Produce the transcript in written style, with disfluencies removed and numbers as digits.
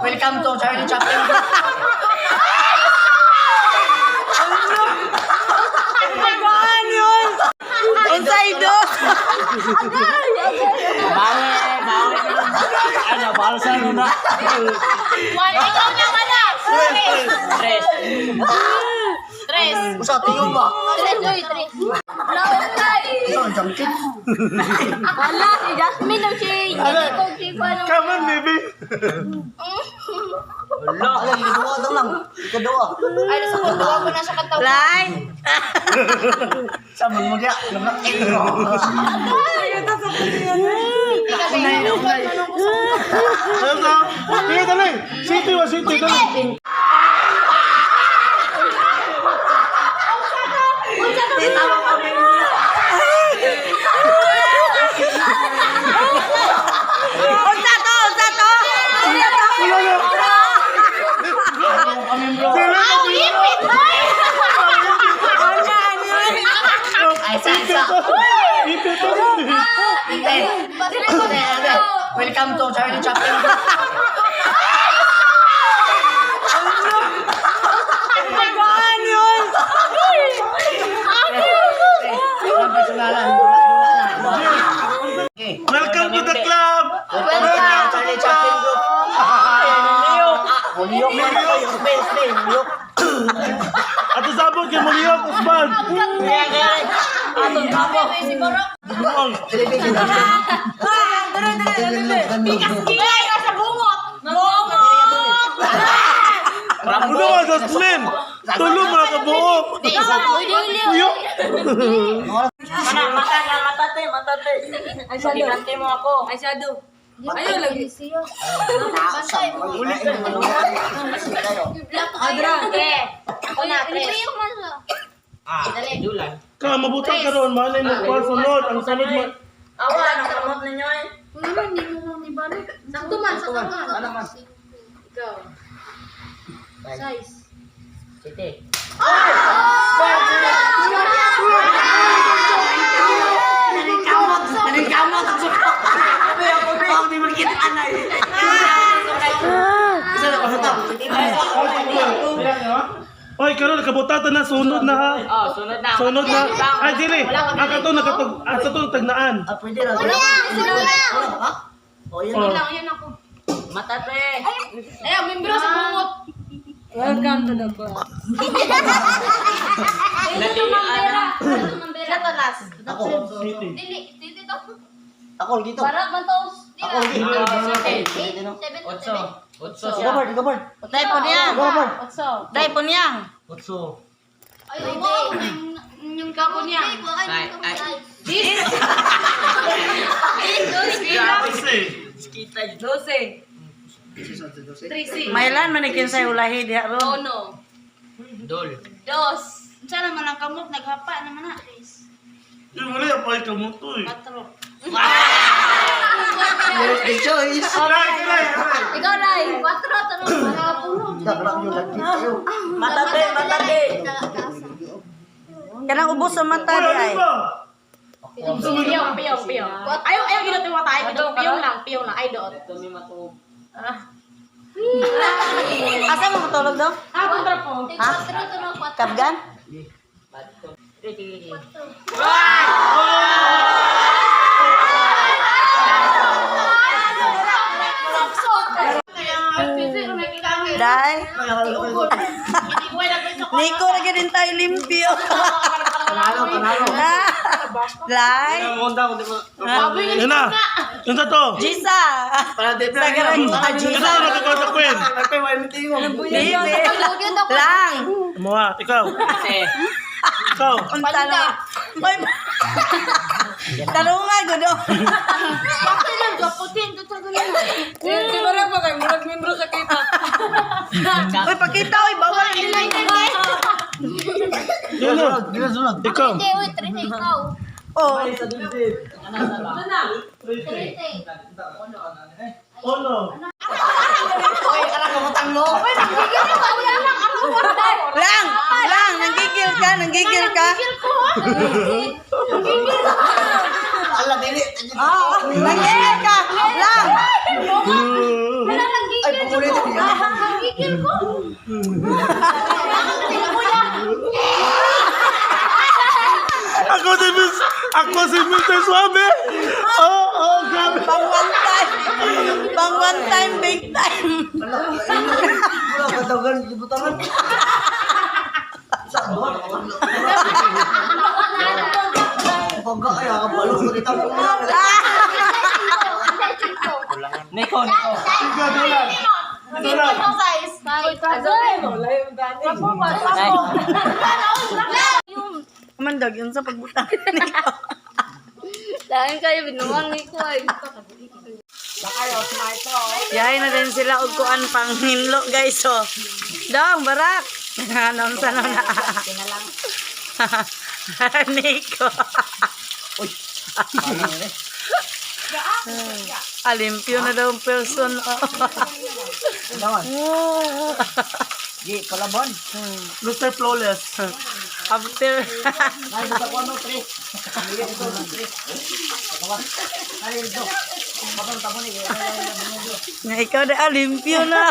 Welcome to Charlie Chaplin. Paano yun? Unsay do? Bawi, bawi. Ano, balsa na. One, ikaw naman na. Tres. Tres. Tres. Usa tiyo ba? Tres, uy, tres. Laon Usa ang junkie. Wala, si Jasmine o si Nico, si Juan. Come on, baby. Wala, alam, ikaduwa daw lang. Ikaduwa. Ay, nasa ko, duwa ko na siya katawa. Lai. Sa man mo diya. Ano to? Sige, dali. City wa, city. Dali. Unsa to? Unsa to? Unsa to? Wala na. Dali, Ipit! Unsa ano yun? Ay, sa isa. Ipit to. Ate, ate, ate. Welcome to Charlie Chaplin. Paano yun? Walang personalan. Dula, dula lang. Okay. Welcome to the club. Welcome to Charlie Chaplin Group. Muliyok. Muliyok. Spain, Spain, muliyok. Ato sabon kay Muliyok, Usman. Kaya, kaya. Atong kapo. Buong. Ah, dali, dali, dali. Ay, nasa bungot! Bungot! Ano ka, Jasmine? Tulo mga kabuok. Muliyok. Mana, mata na, mata te, mata te. Eyeshadow. mo ako. Eyeshadow. Ayaw lagi. Ulit ka. Adra. Ako na, tres. Ka, mabutang ka ron. Malay mo pa. Sunod. Ang sunod mo. Awa, anong kamot ninyo eh? Sakto man, sakto man. Ano man? Ikaw. Size. City. Naningkamot! Naningkamot! Ang suko! Ako di magkita na eh. Isa na, isa na. Oy, karon kabutata na sunod na ha. Oh, sunod na. Sunod na. Ay, dili. Ang kato nakatug, ang kato tagnaan. Ah, pwede na. Wala ba ka? O, yun. Oh. Lang, yan ako. Mata te. Ay, membro sa bungot. Welcome to the club. Ito mambera. Ito mambera. Ito last. Ako. City. Dili, dili to. Ako, dito. Para man to. Ako, dito. Seven. Otso. Otso Ikaw, siya. Bard, ikaw, Bard. Dai po niya. Ikaw, Bard. Otso. Dai po niya. Otso. Ay, wow. Yung kapo niya. Ay, ay. This. Kasi. Dose. Trisi. Mailan man kinsay ulahi diha ron. Uno. Dol. Dos. Unsa naman ang kamot naghapa naman na. Yung wala yung pay kamuto eh. Patro. The choice. Alay, alay, alay. Ikaw ray. Kwatro tanong para puno. Mata te, mata te. Kanang ubos sa mata Wala, di ano ay. ba? Piyong, piyong, piyong. Ayaw, ayaw ginot yung mata. Ayaw, piyong lang, piyong lang. Ay, doot. Ito may matuog. Asa mo matulog do? Ah, kontra po. Ha? Kabgan? Bato. Sige, sige, sige. Dai. Nico ra gyud tayo limpyo. Panalo, panalo. Lai. Yan na. Yan sa to. Jisa. Sa garang ah, Ito Jisa. na nagkakota queen. Baby. Lang. Mga, ikaw. Kasi. Ikaw. Unta na. Oy. Tarunga gud. Bakit lang, gaputin. Tutago na lang. Oy, pakita oy bawal. Yan na. Sunod. Ikaw. Hindi, uy, tres ikaw. Oh. Tres. Ono. Oy, alam kamutang mo. Lang, lang, nanggigil ka, nanggigil ka. Ala, dili. Ah, nanggigil ka. Lang. Wala nang Ay, gigil. pumulit. Gigil ko. Ako si Mr. Suave. Oh, grabe. Pang one time. Pang one time, big time. Wala ka dagan, butangan. Sa buwan. Pagka kaya ka balon ko dito. Nico, Nico. Ikaw, Dolan. Dolan. Size. Mandag yun sa pagbutang nito. Dahil kayo, binuwang ni ko ay. Yahay na din sila og kuan pang hinlo, guys, oh. Dong, barak. Anong sa na. Nico. Alimpyo na daw ang person. Oh. Gi, kalabon. Mr. Flawless. After Ay, buta ko ano, tre. Ay, ito. Bakal tamo ni. nga ikaw na alimpyo na.